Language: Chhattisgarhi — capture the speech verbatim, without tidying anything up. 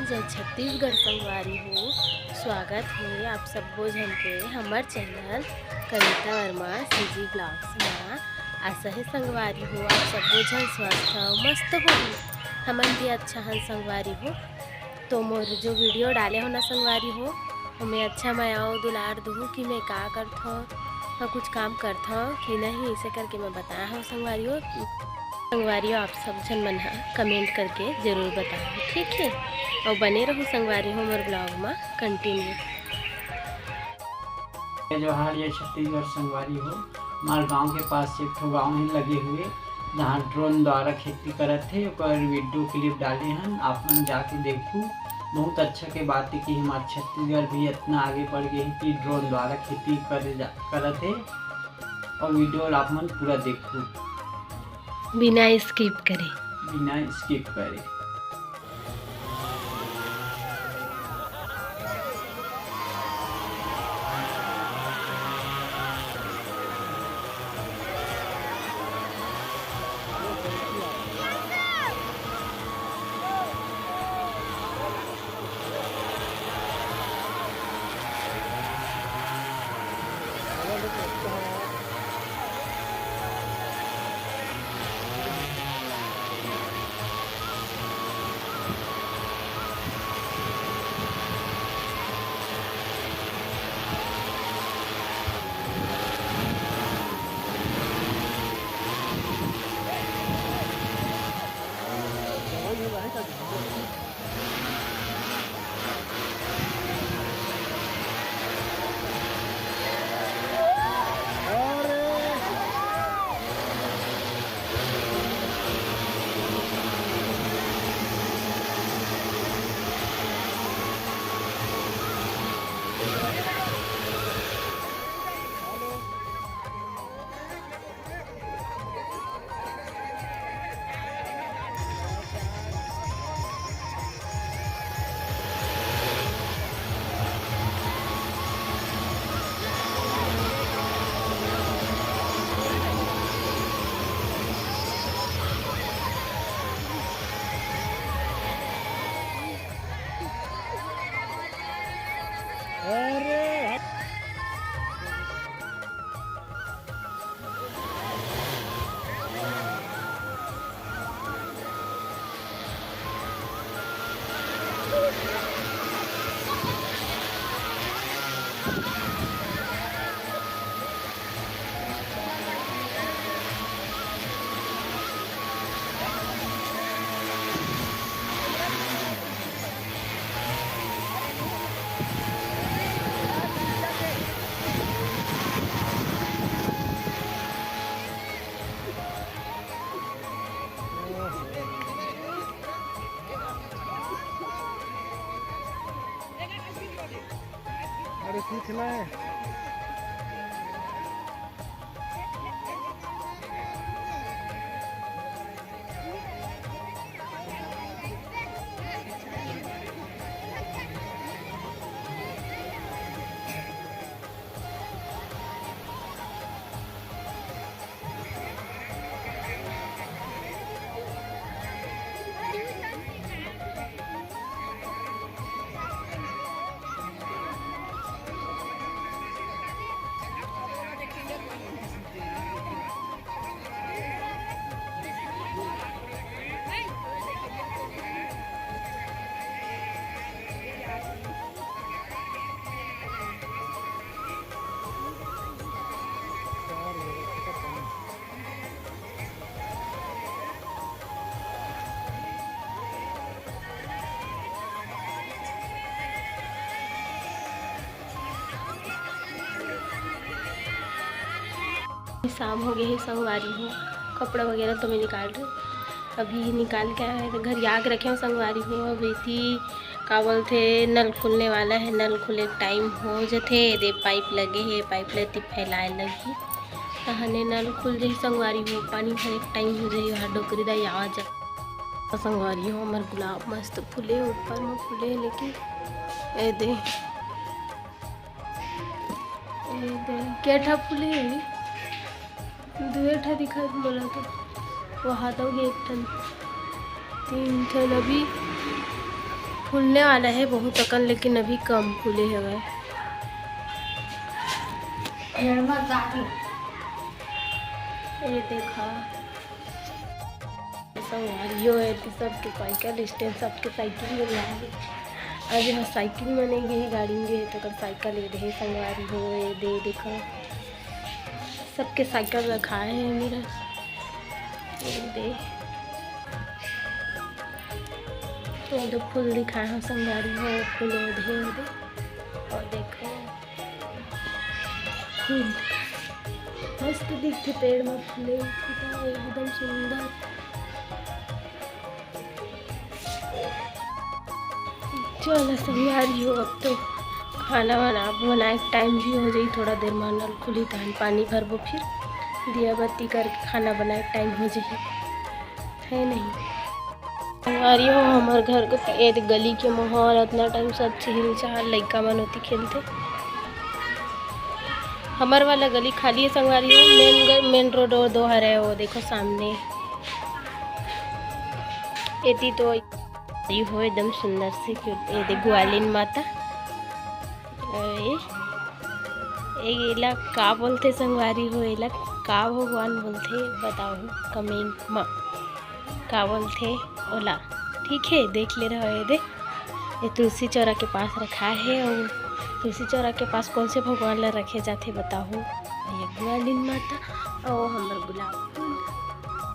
जय छत्तीसगढ़ संगवारी हो, स्वागत हे आप सब्बो झन के हमर चैनल कविता वर्मा सीजी ब्लॉग्स मा। आशा हे संगवारी हो, आप सब्बो झन स्वस्थ हो, मस्त हो। हमन भी अच्छा हन संगवारी हो। तो मोर जो वीडियो डाले हो ना संगवारी हो, ओमे अच्छा मया अउ दुलार दुहू कि मैं का करथों, मैं कुछ काम करथों कि नहीं, इसे करके मैं बताया हूँ संगवारी हो। संगवारी हो, आप सब झन मन ह कमेंट करके जरूर बताओ, ठीक है? और बने रहो संगवारी हो मोर ब्लॉग मा कंटिन्यू। जय जोहार, जय छत्तीसगढ़ संगवारी हो। हमार गांव के पास एक ठो गांव है लगे हुए, जहां ड्रोन द्वारा खेती करत हे, ओकर वीडियो क्लिप डाले हन, आप मन जाके देखू। बहुत अच्छा के बात है कि हमार छत्तीसगढ़ भी इतना आगे बढ़ गए है कि ड्रोन द्वारा खेती करे जा, करत हे। और वीडियो ला आप मन पूरा देखू। बिना स्किप करे। बिना स्किप करे। अरे सीख ले। शाम हो गए हे संगवारी हो, कपड़ा वगैरह तो मैं निकाल रही हूँ, अभी निकाल के आए तो घर आग रखे हो संगवारी हो। अभी थी का बोलथे, नल खुलने वाला है, नल खुले टाइम हो जथे, दे पाइप लगे हे, पाइप लेती फैलाए लगी। तहने नल खुल जही संगवारी हो, पानी भरे के टाइम हो जही, वहाँ डोकरी दाई आवा जा। संगवारी हो, हमर गुलाब मस्त फूले, ऊपर में फूले, लेकिन ए दे, ए दे, के ठा फूले हे? दुए ठा दिखत मोला तो, वहाँ तो एक ठन, तीन ठन अभी। फूलने वाला है बहुत अकन, लेकिन अभी कम फूले हवय। ये देखा, संगवारी हो, ये तो सबके साइकिल स्टैंड, सबके साइकिल में लागे। अब यहाँ साइकिल में नहीं गए, गाड़ी में गए, तो कर साइकिल ये दे संगवारी हो, ये दे देखो, सबके साइकिल रखाए है मेरा, ये दे। तो दो फूल दिखाए हैं संगवारी हो, फूल ये दे, ये दे। और देखो, फूल मस्त दिखथे, पेड़ में फूले फूटा है, एकदम सुंदर। चलो संगवारी हो, अब तो खाना वाना बनाए के टाइम भी हो जाई, थोड़ा देर में नल खुली तहन पानी भरबो, फिर दिया बत्ती करके खाना बनाए के टाइम हो जाई, है नहीं? संगवारी हो, हमर घर के ए गली के माहौल अतना टाइम सब चहल चहल, लइका मन ओती खेलथे। हमर वाला गली खाली है संगवारी हो, मेन ग-, मेन रोड वो दो हरे, वो देखो सामने। एती तो ये हो एकदम सुंदर से cute, ये दे ग्वालिन माता। ए, ए, एला का बोलथे संगवारी हो, एला का भगवान बोलथे बताओ कमेंट मा, का बोलथे ओला। ठीक है, देख ले रहो, ये दे, ये तुलसी चौरा के पास रखा है। और तुलसी चौरा के पास कौन से भगवान ला रखे जाथे बताओ? ये ग्वालिन माता और हमर गुलाब।